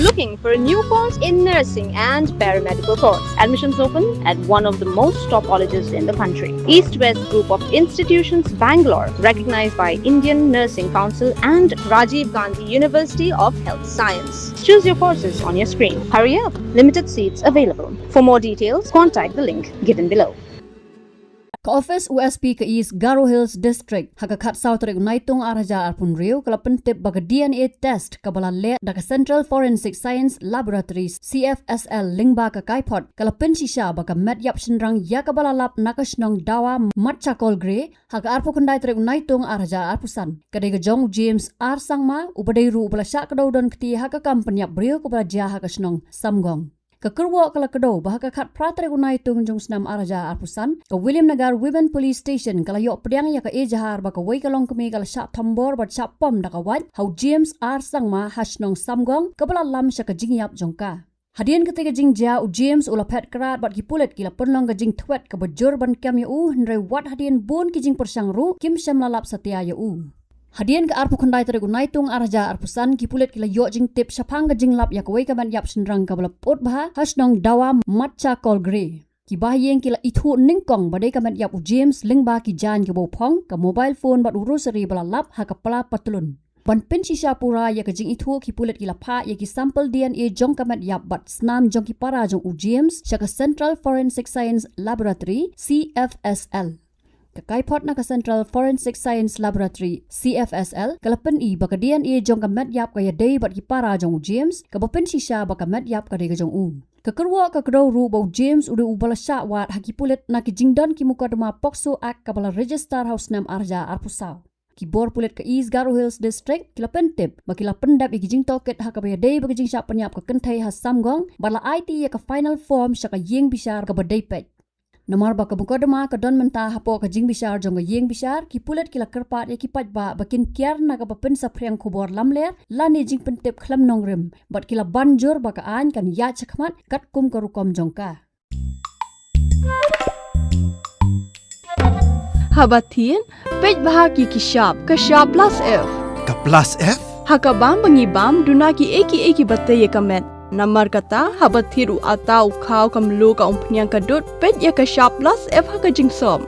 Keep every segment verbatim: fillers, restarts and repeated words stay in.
Looking for a new course in nursing and paramedical course? Admissions open at one of the most top colleges in the country. East West Group of Institutions, Bangalore, recognized by Indian Nursing Council and Rajiv Gandhi University of Health Science. Choose your courses on your screen. Hurry up, limited seats available. For more details, contact the link given below. Ka office u S P ka East Garo Hills District, ha ka khatsaw tarik u Naitung arhajar arphew hynriew, ka la pyntip ba ka D N A test kaba la leh da ka Central Forensic Science Laboratory, C F S L, lyngba ka Kaiphod, ka la pynshisha ba ka met ïap shynrang ïa kaba la lap na ka shnong Dawa Matchakol Gre, ha ka arphew khyndai tarik u Naitung arhajar arphew san, ka dei ka jong u James R Sangma, uba dei ruh uba la shah kdew don kti ha ka kam pynïap briew kaba la jia ha ka shnong Samgong. Ka kyrwoh ka la kdew ba ha ka khatphra tarik u Naitung jong u snem arhajar arphew san, ka Williamnagar Women Police Station ka la ïoh pdiang ïa ka ejahar ba kawei ka longkmie ka la shah thombor bad shah pom da ka wait ha u James R Sangma ha shnong Samgong, kaba la lam sha ka jingïap jong ka. Hadien katei ka jingjia, u James u la phet krad bad ki pulit ki la pynlong ka jingthwet kaba jur ban kem ïa u, hynrei wat hadien bun ki jingpyrshang ruh, kim shym la lap satia ïa u. Hadien ka arphew khyndai tarik u Naitung arhajar arphew san, ki pulit ki la ïoh jingtip shaphang ka jinglap ïa kawei ka met ïap shynrang kaba la put bha ha shnong Dawa Matchakol Gre. Ki bahaïing ki la ithuh nyngkong ba dei ka met ïap u James lyngba ki jaiñ kiba u phong, ka mobile phone bad u rosary ba la lap ha ka pla patlun. Ban pynshisha pura ïa ka jingithuh, ki pulit ki la phah ïa ki sample D N A jong ka met ïap bad snam jong ki para jong u James sha ka Central Forensic Science Laboratory, C F S L. Ka Kaiphod na ka Central Forensic Science Laboratory, C F S L, ka la pyni ba ka D N A jong ka met ïap ka ïadei bad ki para jong u James, kaba pynshisha ba ka met ïap ka dei ka jong u. Ka kyrwoh ka kdew ruh ba u James u dei uba la shah wad ha ki pulit na ki jingdon ki mukotduma POCSO Act kaba la register ha u snem arhajar arphew saw. Ki bor pulit ka East Garo Hills District ki la pyntip ba ki la pyndep ïa ki jingtohkit ha kaba ïadei bad ka jingshah pynïap ka kynthei ha Samgong, bad la aiti ïa ka final form sha ka ïing bishar kaba dei peit. Namar ba ka mukotduma ka don mynta hapoh ka jingbishar jong ka ïing bishar, ki pulit ki la kyrpad ïa ki paidbah ba kin kiar na kaba pynsaphriang khubor lamler lane jingpyntip khlem nongrim, bad ki la ban jur ba ka aiñ kan ïaid shakhmat katkum ka rukom jong ka. Haba thied, peit bha ki ki shap, ka shap plus F. Ka plus F? Ha ka bam ba ngi bam, duna kiei kiei kiba tei ïa ka met. Namar kata, haba thied u atta, u khaw, ka mluh, ka umphniang, ka dud, peit ïa ka shap plus F ha ka jingsop.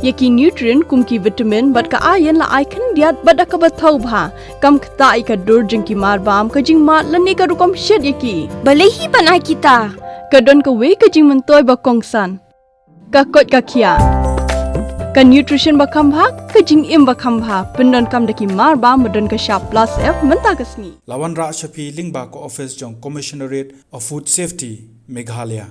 Ïa ki nutrient kum ki vitamin bad ka iron la ai khyndiat bad da kaba thaw bha. Kam ktah ïa ka dur jong ki marbam, ka jingmad lane ka rukom shet ïa ki. Balei hi ban ai kita? Ka don kawei ka jingmyntoi ba kongsan. Ka koit ka khiah. Ka nutrition ba kham bha, ka jingim ba kham bha. Pyndonkam da ki marbam ba don ka shap plus F mynta ka sngi. La wanrah sha phi lyngba ka office jong Commissionerate of Food Safety, Meghalaya.